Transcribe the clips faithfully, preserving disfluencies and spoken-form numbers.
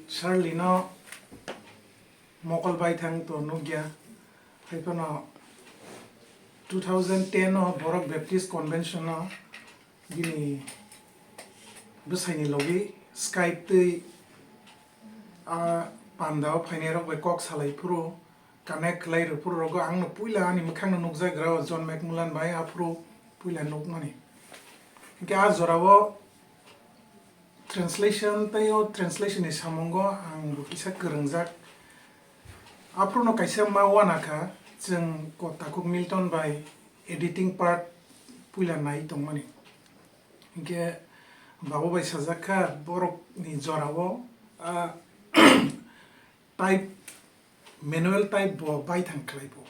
Charlie no mokol baithang to nukya, haiphano two thousand ten o borok Baptist Convention o bini bwsaini logi Skype twi a panda o phainai rok bai kok salai phuru, connect khlai rw phuru rogo ang no puila ani mwkhang no nukjagra o John McMullen bai aphuru puila nukmani. Hinkhe a jora o translation tei o translation ni samungo ang bo kisa kwrwngjak. Aphuru no kaisa ma wana kha, chwng ko takhuk Milton bai editing part puila nai tongmani. Hinkhe babo bai sajak kha borok ni jora o, ah, type, manual type bo baithang khlai bo.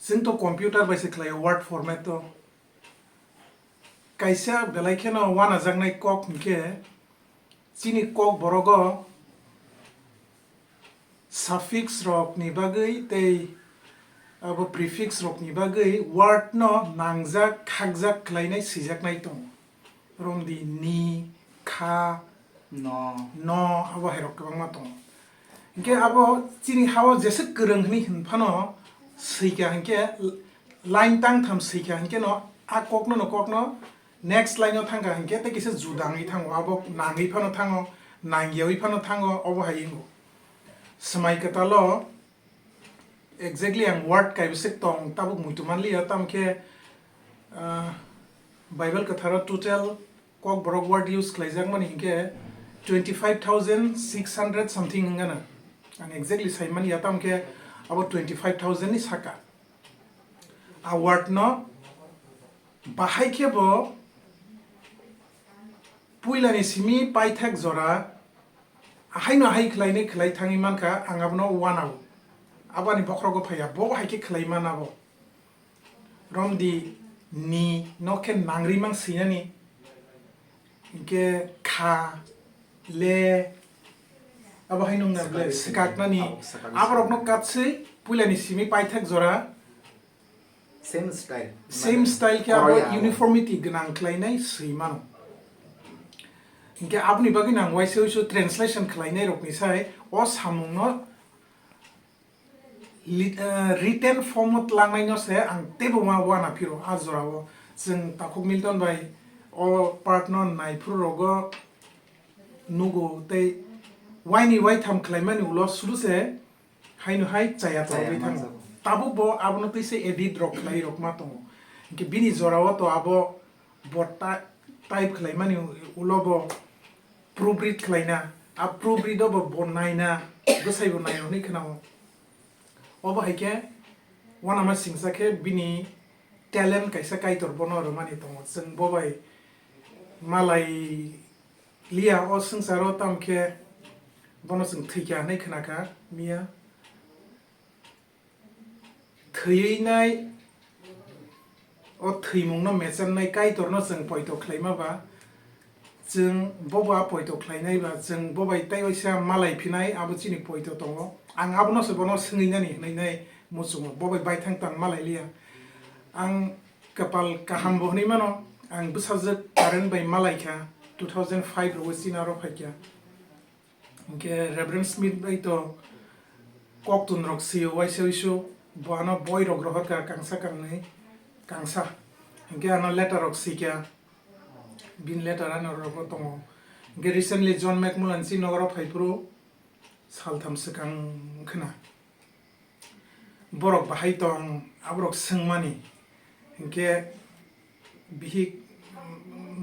Chwng to computer bai se khlai o, word format o. Kaisa belai kheno wanajaknai kok hinkhe chini kok borogo suffix rok ni bagwi tei abo prefix rok ni bagwi word no nangjak khakjak khlainai swijaknai tongo. Romdi ni, kha, no, no, abo hai rok kwbangma tongo. Hinkhe abo chini ha o jeswk kwrwng hwnwi hwn phano swikha hinkhe line tang tham swikha hinkhe no a kok no, no kok no next line o thangkha hinkhe tei kisa juda wngwi thango, abo nangwi phano thango, nangyawi phano thango, obo hai wngo. Swmai kwtal o exactly ang word kaibwswk tong tabuk muitu manliya, tamo khe, ah, Bible kwtharo total Kokborok word use khlaijakmani hinkhe twenty five thousand six hundred something wngana. Ang exactly saimani ya, tamo khe abo twenty five thousand ni saka. A word no bahai khe bo puilani simi paithak jora ahaino ahai khlainai khlai thangwi mankha, ang abono wanao. Aboni bokhrogo phaiya, bo hai khe khlai mana bo. Romdi ni no khe nangri mang swinani. Hinkhe kha, le, abo hai nungna ble, swkaknani. Swkaknani. Abo swkaknani. Aborokno katswi puilani simi paithak jora. Same style. Same style khe abo uniformity gwnang khlainai swi mano. Hinkhe aboni bagwi nang waisa waisa translation khlainai rokni sai o samungno lit-, eh, written form o twlangnaino se ang teibo ma wana phiro a jorao. Chwng Takhuk Milton bai o part no naiphuru rogo nugo tei waini waitham khlaimani ulo suru se haino hai chaya torogwi thango. Tabuk bo abono twi se edit rok khlai rok ma tongo. Hinkhe bini jorao to abo bo ta-, type khlaimani ulo bo proofread khlaina, a proofread o bo, bo naina, bwsai bo nai hwnwi khwnao. Obo hai khe uanama singsa khe bini talent kaisa Kaitor bono rwmani tongo. Chwng bo bai malai liya o swngcharo, tamo khe bono chwng thwikha hwnwi khwnakha miya. Thwiwi nai o thwimungno mechengnai Kaitorno chwng poito khlaima ba, chwng bobo a poito khlainai ba, chwng bo bai tei waisa malai phinai, abo chini poito tongo. Ang abono se bono swngwi nani hwnwi nai muchungo, bo bai baithang tang malai liya. Ang kwpal kaham bo hwnwi mano, ang bwsajwk Karen bai malai kha, two thousand five rogo chini aro phai kha. Hinkhe Reverend Smith bai to koktun rok sio waisa wisu, bo ano boi rok rohor kha kangsa kangnwi, kangsa. Hinkhe ano letter rok si kha, bin letter ano rogo tongo. Hinkhe recently John McMullen chini nogoro phai phuru saltham swkang khna. Borok bahai tong, aborok swngmani. Hinkhe bihik,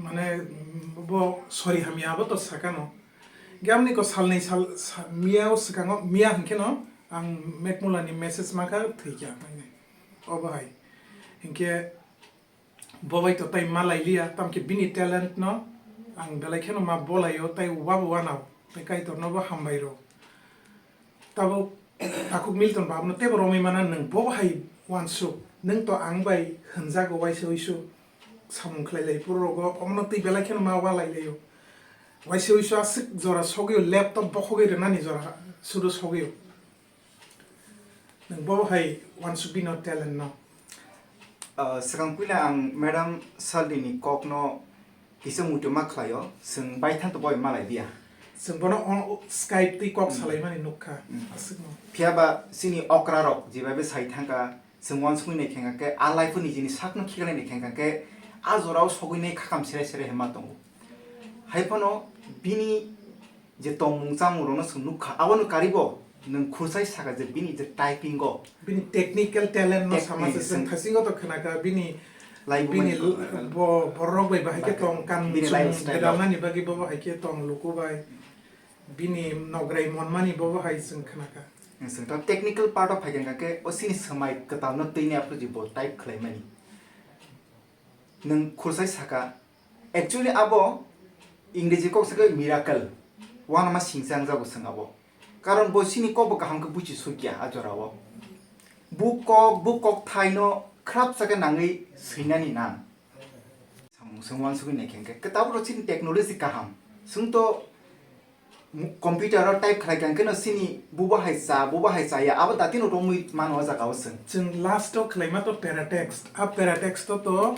mane, bo sori hamya abo to sakano. Hinkhe amoni ko salnwi sal, sa-, miya o swkango, miya hinkhe no ang McMullen ni message mankha thwikha, obo hai. Hinkhe bo bai to tai malai liya, tamkhe bini talent no ang belai kheno ma bolai o, tai wabo wanao, tai Kaitor no bo hambai rw. Tabuk Takhuk Milton ba abono teibo romwi mana, nwng bo hai uansuk, nwng to ang bai hwnjago waisa wisu samung khlai lai phuru rogo, omono twi belai kheno ma walai lai o. Waisa wisu aswk jora sogwi o, laptop bokhogwi rwnani jora sudu sogwi o. Nwng bo hai uansuk bini talent no. Ah, swkang puila ang Madam Saldi ni kok no kisa muitu ma khlai o, chwng baithang to boi malai dia. Chwng bono o Skype twi kok Hmm. salaimani nukha. Hmm. Aswkno. Phiya ba chini okra rok jebai sai thangkha, chwng uansukwi nai khe hwnkhe a life ni jini sakno khiklai nai khe hwnkhe a jorao sogwi nai khakam serai serai hema tongo. Hai phano bini je tongmung chamung rokno chwng nukha, abono karibo nwng khurchai saka je bini je typing o. Bini technical talent no Tech-, sama se eh, chwng sing- thasingo to khnakha bini, Laibumani bini ko-, l-, bo borok bai bahai khe Bahai tong kan bini chung lifestyle o. Gwdalnani bagwi bo bahai khe tong luku bai. Bini nograi monmani bobo hai chwng khnakha. Nwng ta technical part o phaikha hwnkhe o chini swmai kwtalno twini aphuru bo type khlaimani. Nwng khurchai saka, actually abo Ingreji kok sakhe miracle, uanama singcha wngjago chwng abo. Karon bo chini kokbo kaham khe buchi sukya a jorao. Bu kok, bu kokthaino khrap sakhe nangwi swinani nang. Samung chwng uansugwi naikhe hwnkhe, kwtal borok chini technology kaham. Chwng to mu-, computer o type khlai kha hwnkhe no chini bubo hai cha, bubo hai chaya, abo datino romwi mano o jaga o chwng. Chwng last o khlaima to paratext. A paratext o to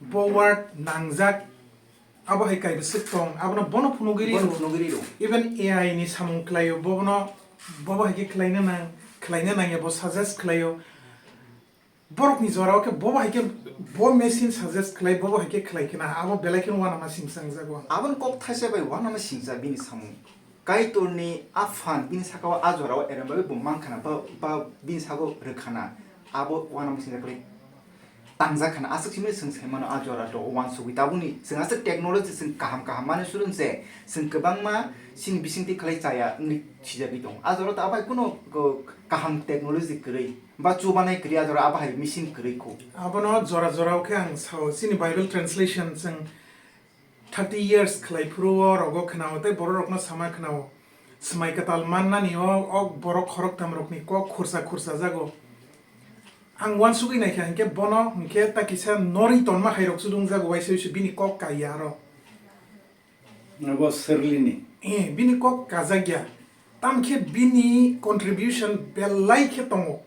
bo word nangjak, abo hai kaibo swk tong, abono bono phunugwi Bono rw. Phunugwi rw. Even A I ni samung khlaio, bono, bobo hai khe khlaina nang, khlaina nangya, bo suggest khlaio. Borokni jorao khe bobo hai khe bo machine suggest khlai, bobo hai khe khlai khna, abo belai kheno uanama singsa wngjago. Aboni kok thaisa bai uanama singsa bini samung. Kaitorni a phan bini sakao a jorao erem bagwi bo man khna ba, ba bini sago rw khna, abo uanama singsa khlai tangjak khna. Aswk simi chwng sai mano a jora to uansugwi. Tabukni chwng aswk technology chwng kaham kaham manwi surung se, chwng kwbangma chini bisingtwi khlai chaya wngwi sijagwi tongo. A jora to abai kuno ko-, kaham technology kwrwi. Ba chubanai kwrwi a jora abo hai machine kwrwi kho. Abono jora jora o khe ang sao, chini Bible translation chwng thirty years khlai phuru o rogo khna o tei borok rokno sama khna o. Swmai kwtal mannani o, o borok khoroktham rokni kok khursa khursa jago. Ang uansugwi naikha hinkhe bono hinkhe ta kisa norwi tonma hai rok chudung jago, waisa waisa bini kok kaiya aro. Abo Sirlini. Eh, bini kok kajak ya. Tamkhe bini contribution belai khe tongo.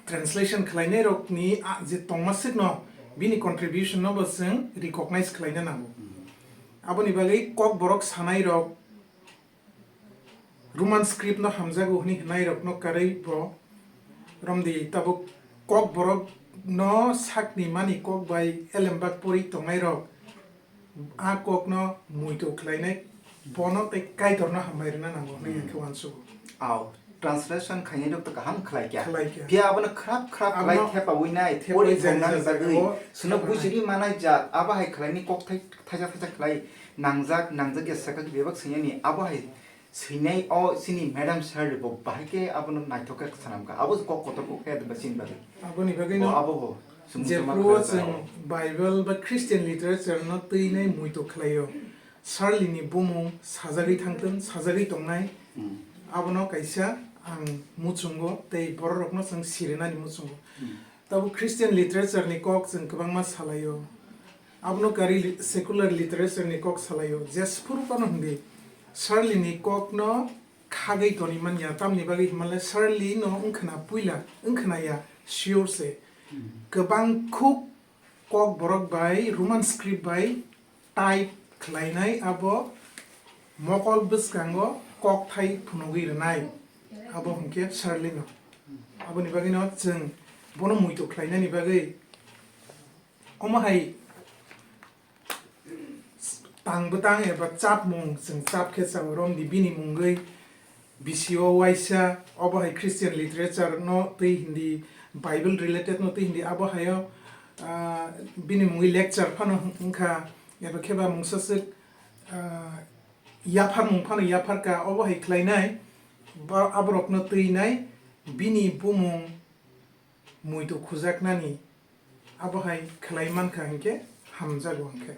Translation khlainai rokni a, je tongma swkno bini contribution no bo chwng recognize khlaina nango. Aboni bagwi kok borok sanai rok Roman script no hamjago hwnwi hwnai rokno karwi bo romdi, tabuk kok borok no sakni mani kok bai elembak pori tongnai rok. A kokno muitu khlainai, bono tei Kaitorno hambai rwna nango hwnwi ang khe uansugo. Au, translation khainai rok to kaham khlai kya. Khlai kya. Phiya abono khrap khrap khlai Abono thepawi nai, thepawi pori jani tongnani jajak bagwi. Abo Sino thepanai. Bujiri manai jat, abo hai khlaini kok thai-, thaisa thaisa khlai nangjak, nangjak ya saka bebak sainyani, abo hai swinai o chini madam sir bo bahai khe abono naithok khe sanam kha. Abo kok kotor kok khe ba chini bagwi. Aboni bagwi Bo no abo bo. Sumung toma jephru o khwrwng chwng jao. Bible ba Christian literature no twinai muitu khlaio. Charlie ni bumung sajagwi thangthun, sajagwi tongnai. Hmm. Abono kaisa ang muchungo tei borok rokno chwng sirinani muchungo. Hmm. Tabuk Christian literature ni kok chwng kwbangma salaio. Abono kari li-, secular literature ni kok salaio. Jesphuru phano hindi Charlie ni kok no khagwi toni manya, tamni bagwi himalai Charlie no wngkhna puila, wngkhna ya, sure se. Hmm. Kwbang khuk kok borok bai Roman script bai type khlainai abo mokol bwskango kok thai phunugwi rwnai abo hwnkhe Charlie no. Aboni bagwi no chwng bono muitu khlainani bagwi omo hai tang bwtang eba chapmung chwng chap khe chao romdi bini mungwi. Bisio waisa obo hai Christian literature no twi hindi, Bible related no twi hindi, abo haio, ah, bini mungwi lecture phano wngkha, eba khe ba mungsa swk, ah, yapharmung phano yapharkha, obo hai khlainai, ba-, aborokno twinai bini bumung muitu khujaknani abo hai khlai mankha hinkhe hamjago hinkhe.